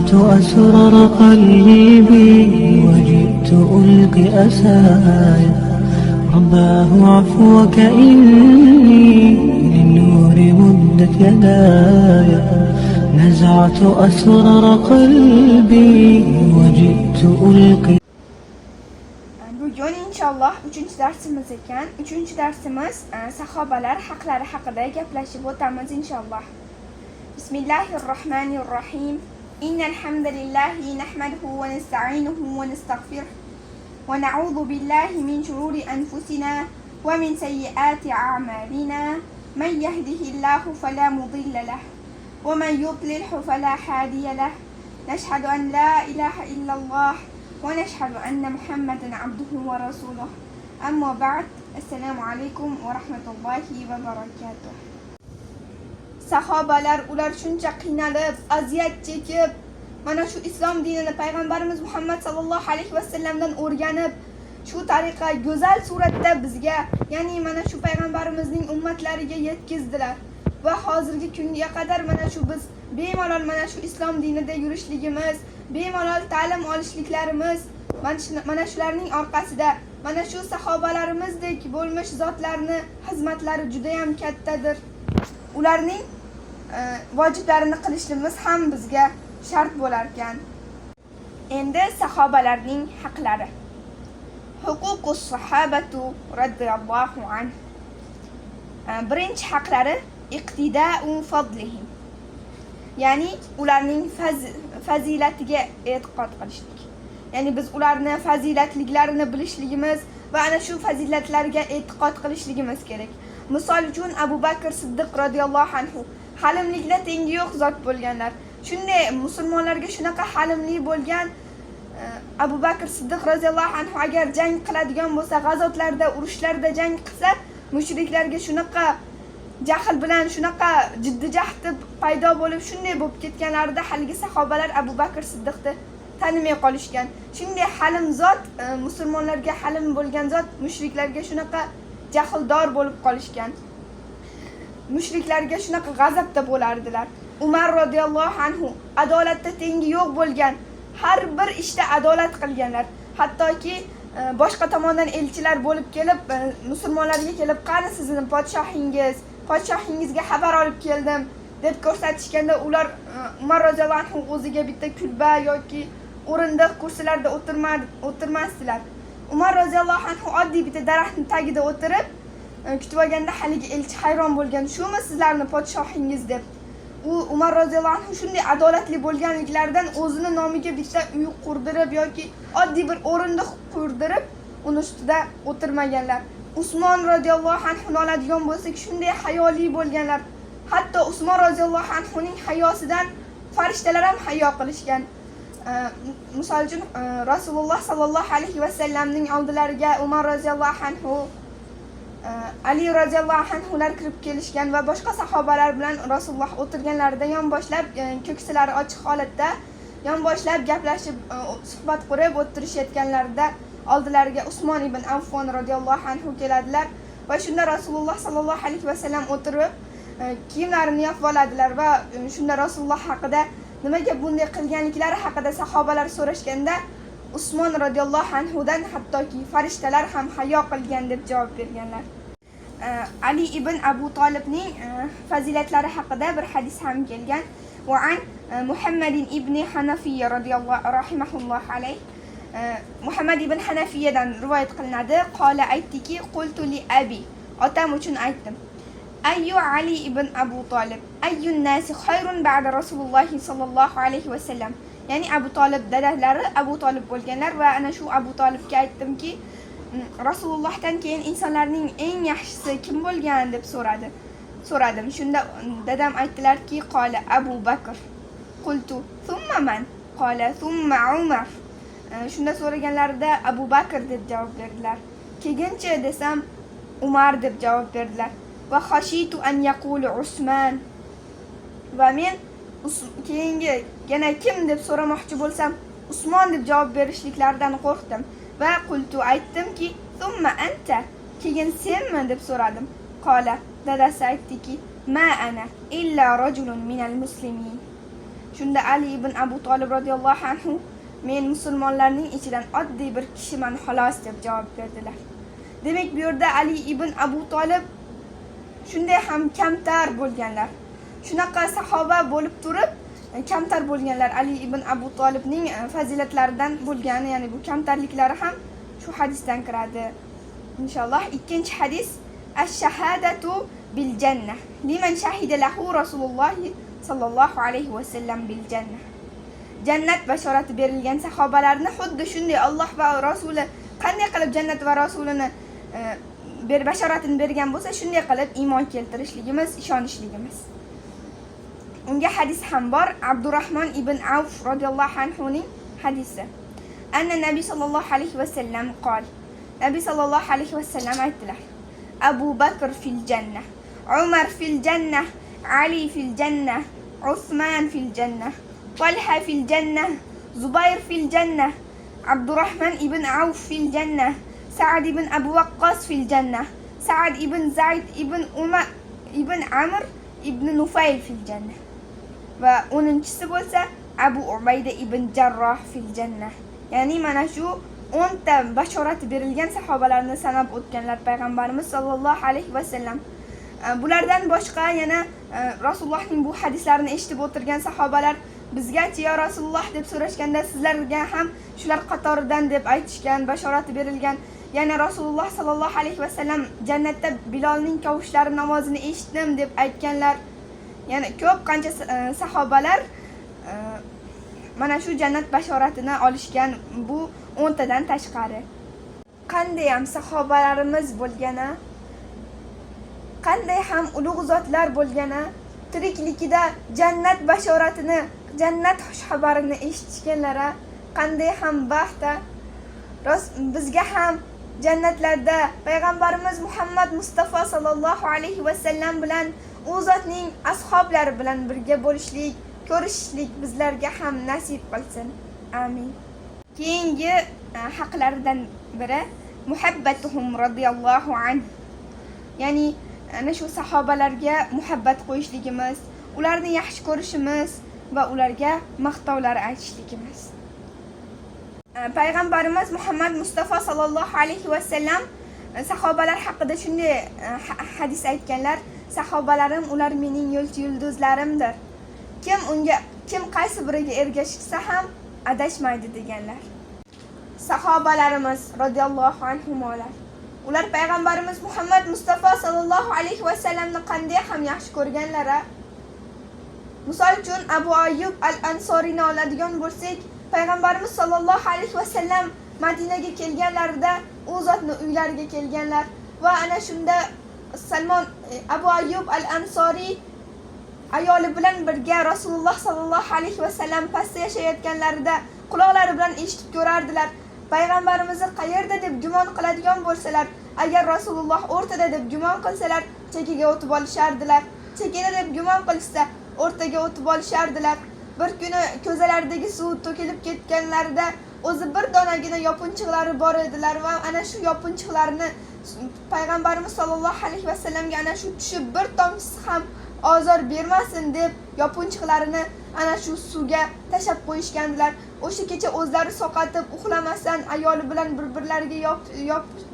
نزعت أسرار قلبي وجئت ألقي أسايا، رباه عفوك إني للنور مدت يداي. نزعت أسرار قلبي وجئت ألقي Bugun inshaalloh uchinchi darsimiz ekan. Uchinchi darsimiz sahobalar haqlari haqida gaplashib o'tamiz inshaalloh. Bismillahir rohmanir rohim. Innal hamdalillahi nahmaduhu va nasta'inuhu va nastaghfiruh va na'udhu billahi min shururi anfusina va min sayyiati a'malina. Man yahdihillahu fala mudilla lahu va man yudlilhu fala hadiya lahu. Nashhadu an la ilaha illalloh ونشهد أن محمدا عبده ورسوله. أما بعد، السلام عليكم ورحمة الله وبركاته. Sahobalar, ular shuncha qiynalib, aziyat chekib, mana shu islom dinini payg'ambarimiz Muhammad sallallohu alayhi vasallamdan o'rganib, shu tariqa go'zal suratda bizga, ya'ni mana shu payg'ambarimizning ummatlariga yetkazdilar va hozirgi kunga qadar mana shu biz bemalol mana shu islom dinida yurishligimiz, bemalol ta'lim olishliklarimiz mana shularning orqasida mana shu sahobalarimizdek bo'lmish zotlarni xizmatlari judayam kattadir. Ularning vojiblarini qilishimiz ham bizga shart bo'larkan. Endi sahobalarning haqlari. Huququs sahabatu radhiyallohu anhu. Birinchi haqlari iqtidau fadlihim. Ya'ni ularning fazilatiga e'tiqod qilishlik. Ya'ni biz ularni fazilatliklarini bilishligimiz va ana shu fazilatlarga e'tiqod qilishligimiz kerak. Misol uchun, Abu Bakr Siddiq radhiyallohu anhu halimlikda tengi yo'q zot bo'lganlar. Shunday musulmonlarga shunaqa halimli bo'lgan Abu Bakr Siddiq roziyallohu anhu agar jang qiladigan bo'lsa, g'azotlarda, urushlarda jang qilsa, mushriklarga shunaqa jahl bilan, shunaqa jiddiy jahdi paydo bo'lib, shunday bo'lib ketganlarida haligi sahobalar Abu Bakr Siddiqni tanimay qolishgan. Shunday halim zot, musulmonlarga halim bo'lgan zot mushriklarga shunaqa jahldor bo'lib qolishgan, mushriklarga shunaqa g'azabda bo'lardilar. Umar roziyallohu anhu adolatda tengi yo'q bo'lgan, har bir ishda adolat qilganlar. Hattoki boshqa tomondan elchilar bo'lib kelib, musulmonlarga kelib, "Qani sizni podshohingiz, podshohingizga xabar olib keldim", deb ko'rsatishganda, ular Umar roziyallohu anhu o'ziga bitta kulba yoki o'rindiq, kursilarda o'tirmasdilar. Umar roziyallohu anhu oddiy bitta daraxtni tagida o'tirib kutib olganda, haligi elchi hayron bo'lgan, "Shumi sizlarni podshohingiz?" deb. U Umar roziyallohu anhu shunday adolatli bo'lganliklaridan o'zini nomiga bitta uy qurdirib yoki oddiy bir o'rindiq qurdirib, uni ustida o'tirmaganlar. Usmon roziyallohu anhuni oladigan bo'lsak, shunday hayoli bo'lganlar. Hatto Usmon roziyallohu anhuning hayosidan farishtalar ham hayo qilishgan. Misol uchun, Rasululloh sollallohu alayhi vasallamning oldilariga Umar roziyallohu anhu, Ali roziyallohu anhular kirib kelishgan va boshqa sahobalar bilan Rasululloh o'tirganlarida yonboshlab, ko'ksilari ochiq holatda yonboshlab gaplashib, suhbat qurib o'tirishayotganlarida oldilariga Usmon ibn Affon roziyallohu anhu keladilar va shunda Rasululloh sollallohu alayhi vasallam o'tirib, kiyimlarini yopib oladilar va shunda Rasululloh haqida nimaga bunday qilganliklari haqida sahobalar so'rashganda, "Usmon roziyallohu anhudan hattoki farishtalar ham hayo qilgan", deb javob berganlar. Ali ibn Abu Tolibning fazilatlari haqida bir hadis ham kelgan. Va an Muhammad ibn Hanafiya radhiyallohu rahimahulloh alayh, Muhammad ibn Hanafiyadan rivoyat qilinadi. Qola, aytdiki, qultu li abi, otam uchun aytdim: Ayyu Ali ibn Abu Talib, ayyun nasi khayrun ba'da Rasululloh sallallohu alayhi va sallam? Ya'ni Abu Talib, dadalari Abu Talib bo'lganlar va ana shu Abu Talibga aytdimki, Rasulullohdan keyin insonlarning eng yaxshisi kim bo'lgan, deb so'radim. Shunda dadam aytdilarki, qola Abu Bakr. Qultu thumma man? Qola thumma Umar. Shunda so'raganlarida Abu Bakr deb javob berdilar. Keyinchi desam, Umar deb javob berdilar. Va khashitu an yaqulu Usman. Va men keyingi yana kim deb so'ramoqchi bo'lsam, Usmon deb javob berishliklaridan qo'rqdim va qultu, aytdimki, thumma anta, keyin senmi, deb so'radim. Qola, dadasi aytdiki, ma ana illa rajulun minal muslimin. Shunda Ali ibn Abu Tolib roziyallohu anhu men musulmonlarning ichidan oddiy bir kishiman xolos deb javob berdilar. Demak, bu yerda Ali ibn Abu Tolib shunday ham kamtar bo'lganlar. Shunaqa sahoba bo'lib turib kamtar bo'lganlar. Ali ibn Abu Tolibning fazilatlaridan bo'lgani, ya'ni bu kamtarliklari ham shu hadisdan kiradi. Inshaalloh ikkinchi hadis ash-shahadatu bil jannah liman shahida lahu Rasululloh sallallohu alayhi va sallam bil jannah. Jannat bashorati berilgan sahobalarni xuddi shunday Alloh va Rasuli qanday qilib jannat va Rasulini bashoratini bergan bo'lsa, shunday qilib iymon keltirishligimiz, ishonishligimiz. Unga hadis ham bor. Abdurrahmon ibn Avf radhiyallohu anhu ning hadisi. Anna Nabiy sallallohu alayhi va sallam qol. Nabiy sallallohu alayhi va sallam aytdilar: Abu Bakr fil jannah, Umar fil jannah, Ali fil jannah, Usman fil jannah, Talha fil jannah, Zubayr fil jannah, Abdurrahman ibn Avf fil jannah, Sa'd ibn Abu Waqqas fil jannah, Sa'd ibn Zayd ibn Umar ibn Amr ibn Nufayl fil jannah. Va 10-chisi bo'lsa Abu Ubayda ibn Jarroh fil jannah. Ya'ni mana shu 10 ta bashorati berilgan sahobalarni sanab o'tganlar payg'ambarimiz sollallohu alayhi va sallam. Bulardan boshqa yana Rasulullohning bu hadislarini eshitib o'tirgan sahobalar bizgachi yo Rasululloh deb so'rashganda sizlarga ham shular qatoridan deb aytishgan, bashorati berilgan. Yana Rasululloh sollallohu alayhi va sallam jannatda Bilolning kavushlari namozini eshitdim deb aytganlar. Yana ko'p qancha sahobalar mana shu jannat bashoratini olishgan bu 10 tadan tashqari. Qanday ham sahobalarimiz bo'lgani, qanday ham ulug' zotlar bo'lgani, tirikligida jannat bashoratini, jannat xushxabarini eshitishganlari qanday ham baxt. Rost bizga ham jannatlarda payg'ambarimiz Muhammad Mustafa sallallohu alayhi va sallam bilan, u zotning ashoblari bilan birga bo'lishlik, ko'rishishlik bizlarga ham nasib qilsin. Amin. Keyingi haqlaridan biri muhabbatuhum radhiyallohu anhu. Ya'ni ana shu sahobalarga muhabbat qo'yishligimiz, ularni yaxshi ko'rishimiz va ularga maqtovlar aytishligimiz. Payg'ambarimiz Muhammad Mustafa sallallohu alayhi va sallam sahobalar haqida shunday hadis aytganlar: sahobalarim ular mening yo'lchi yulduzlarimdir. Kim qaysi biriga ergashsa ham adashmaydi deganlar. Sahobalarimiz radhiyallohu anhumolar. Ular payg'ambarimiz Muhammad Mustafa sallallohu alayhi va sallamni qanday ham yaxshi ko'rganlar a? Misol uchun Abu Ayyub al-Ansoriyni oladigan bo'lsak, payg'ambarimiz sollallohu alayhi va sallam Madinaga kelganlarida u zotni uylariga kelganlar va ana shunda Salmon Abu Ayyub al-Ansoriy ayoli bilan birga Rasululloh sollallohu alayhi va sallam pastda yashayotganlarida quloqlari bilan eshitib ko'rardilar. Payg'ambarimizni qayerda deb gumon qiladigan bo'lsalar, agar Rasululloh o'rtada deb gumon qilsalar, chekkaga o'tib olishardilar. Chekkada deb gumon qilishsa, o'rtaga o'tib olishardilar. Bir kuni ko'zalaridagi suv to'kilib ketganlarida o'zi bir donagina yopinchiqlari bor edilar va ana shu yopinchiqlarni payg'ambarimiz sollallohu alayhi vasallamga ana shu tushib bir tomchisi ham ozor bermasin deb yopinchiqlarini ana shu suvga tashlab qo'yishgandilar. O'sha kecha o'zlari sovqotib uxlamasdan ayoli bilan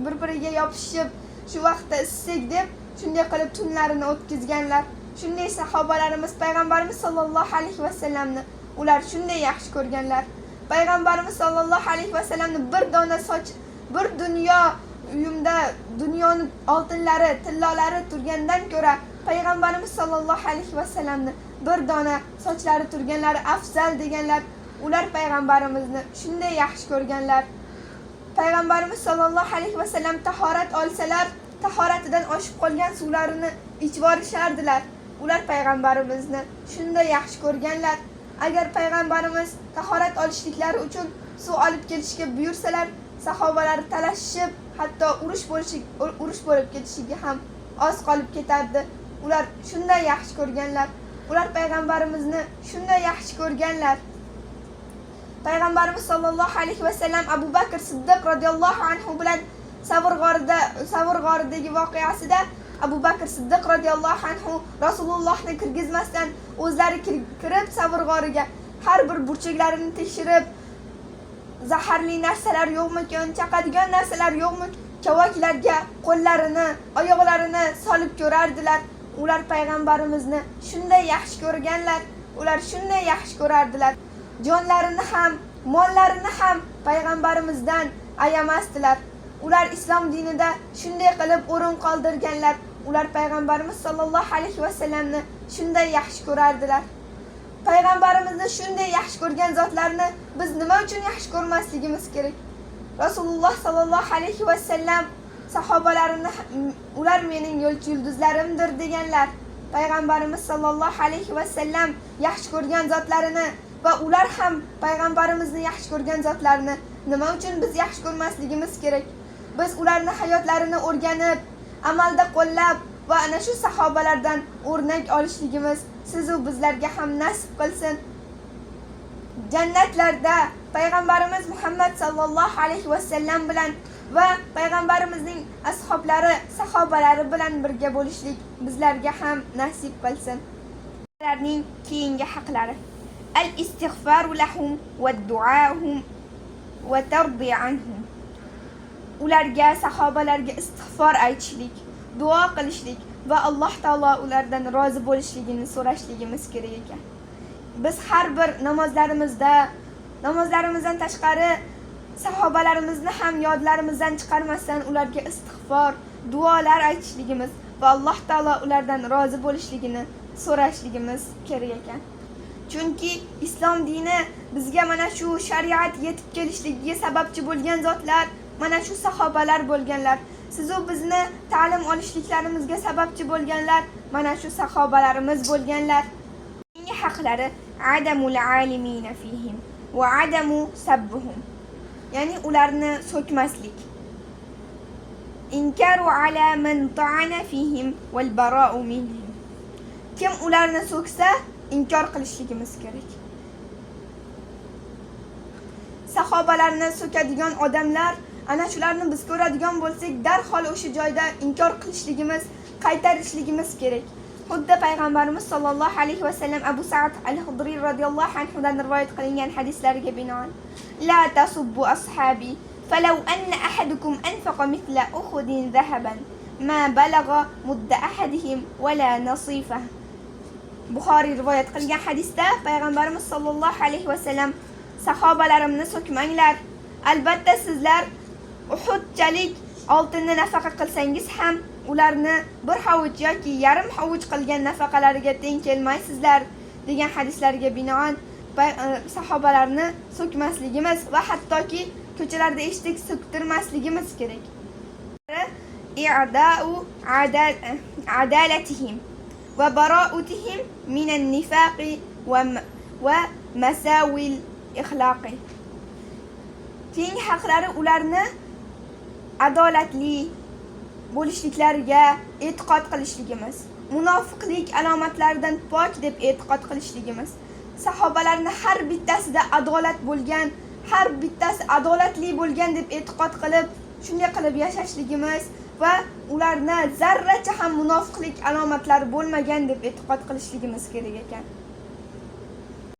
bir-biriga yopishib shu vaqtda issiq deb shunday qilib tunlarini o'tkazganlar. Shunday sahobalarimiz payg'ambarimiz sollallohu alayhi vasallamni ular shunday yaxshi ko'rganlar. Payg'ambarimiz sollallohu alayhi vasallamni bir dona soch, bir dunyo uyumda dunyoni oltinlari, tillolari turgandan ko'ra payg'ambarimiz sollallohu alayhi vasallamni bir dona sochlari turganlari afzal deganlar. Ular payg'ambarimizni shunday yaxshi ko'rganlar. Payg'ambarimiz sollallohu alayhi vasallam tahorat olsalar, tahoratidan oshib qolgan suvlarini ichib olishardilar. Ular payg'ambarimizni shunday yaxshi ko'rganlar. Agar payg'ambarimiz tahorat olishliklari uchun suv olib kelishga buyursalar, sahobalar talashishib, hatto urush bo'lib ketishiga ham oz qolib ketardi. Ular shunday yaxshi ko'rganlar. Ular payg'ambarimizni shunday yaxshi ko'rganlar. Payg'ambarimiz sollallohu alayhi vasallam Abu Bakr Siddiq radhiyallohu anhu bilan Savr g'oridagi voqeasida Abu Bakr Siddiq radhiyallohu anhu Rasulullohni kirgizmasdan o'zlari kirib Savr g'origa har bir burchaklarini tekshirib, zaharli narsalar yo'qmikan, chaqadigan narsalar yo'qmi, kavaklarga qo'llarini, oyoqlarini solib ko'rardilar. Ular payg'ambarimizni shunday yaxshi ko'rganlar, ular shunday yaxshi ko'rardilar. Jonlarini ham, mollarini ham payg'ambarimizdan ayamasdilar. Ular islom dinida shunday qilib o'rin qoldirganlar. Ular payg'ambarimiz sollallohu alayhi vasallamni shunday yaxshi ko'rardilar. Payg'ambarimizni shunday yaxshi ko'rgan zotlarni biz nima uchun yaxshi ko'rmasligimiz kerak? Rasululloh sollallohu alayhi vasallam sahobalarini ular mening yo'lchi yulduzlarimdir deganlar. Payg'ambarimiz sollallohu alayhi vasallam yaxshi ko'rgan zotlarini va ular ham payg'ambarimizni yaxshi ko'rgan zotlarni nima uchun biz yaxshi ko'rmasligimiz kerak? Biz ularni hayotlarini o'rganib, amalda qo'llab va ana shu sahobalardan o'rnak olishligimiz siz u bizlarga ham nasib qilsin. Jannatlarda payg'ambarimiz Muhammad sallallohu alayhi vasallam bilan va payg'ambarimizning ashablari, sahobalari bilan birga bo'lishlik bizlarga ham nasib qilsin. Ularning keyingi haqlari: al-istig'faru lahum va duauhum va tardi anhum. Ularga, sahobalarga istig'for aytishlik, duo qilishlik va Alloh taolo ulardan rozi bo'lishligini so'rashligimiz kerak ekan. Biz har bir namozlarimizda, namozlarimizdan tashqari sahobalarimizni ham yodlarimizdan chiqarmasdan ularga istig'for, duolar aytishligimiz va Alloh taolo ulardan rozi bo'lishligini so'rashligimiz kerak ekan. Chunki islom dini bizga mana shu shariat yetib kelishligiga sababchi bo'lgan zotlar mana shu sahobalar bo'lganlar. Siz u bizni ta'lim olishliklarimizga sababchi bo'lganlar mana shu sahobalarimiz bo'lganlar. Keyingi haqlari adamul alimina fihim va adamu sabbuhum. Ya'ni ularni so'kmaslik. Inkaru ala man ta'ana fihim wal bara'u minhum. Kim ularni so'ksa, inkor qilishligimiz kerak. Sahobalarni so'kadigan odamlar, ana shularni biz ko'radigan bo'lsak, darhol o'sha joyda inkor qilishligimiz, qaytarishligimiz kerak. Xuddi payg'ambarimiz sollallohu alayhi vasallam Abu Sa'd al-Xudriy radhiyallohu anhudan rivoyat qilingan hadislariga binoan: La tasubbu ashabi falaw anna ahadukum anfaqa mithla Uhudin zahaban ma balagha mudda ahadihim wala nasifah. Buxoriy rivoyat qilgan hadisda payg'ambarimiz sollallohu alayhi vasallam sahobalarimni so'kmanglar. Albatta sizlar Uhudchalik oltinni nafaqa qilsangiz ham ularni bir hovuch yoki yarim hovuch qilgan nafaqalariga teng kelmaysizlar degan hadislarga binoan sahobalarni so'kmasligimiz va hattoki ko'chalarda eshitdik so'ktirmasligimiz kerak. I'da'u adalatihim va bara'utihim minan nifaqi va masawil ixloqi. Keyingi haqlari ularni adolatli bo'lishliklariga e'tiqod qilishligimiz, munofiqlik alomatlaridan pok deb e'tiqod qilishligimiz. Sahobalarni har bittasida adolat bo'lgan, har bittasi adolatli bo'lgan deb e'tiqod qilib, shunday qilib yashashligimiz va ularni zarracha ham munofiqlik alomatlari bo'lmagan deb e'tiqod qilishligimiz kerak ekan.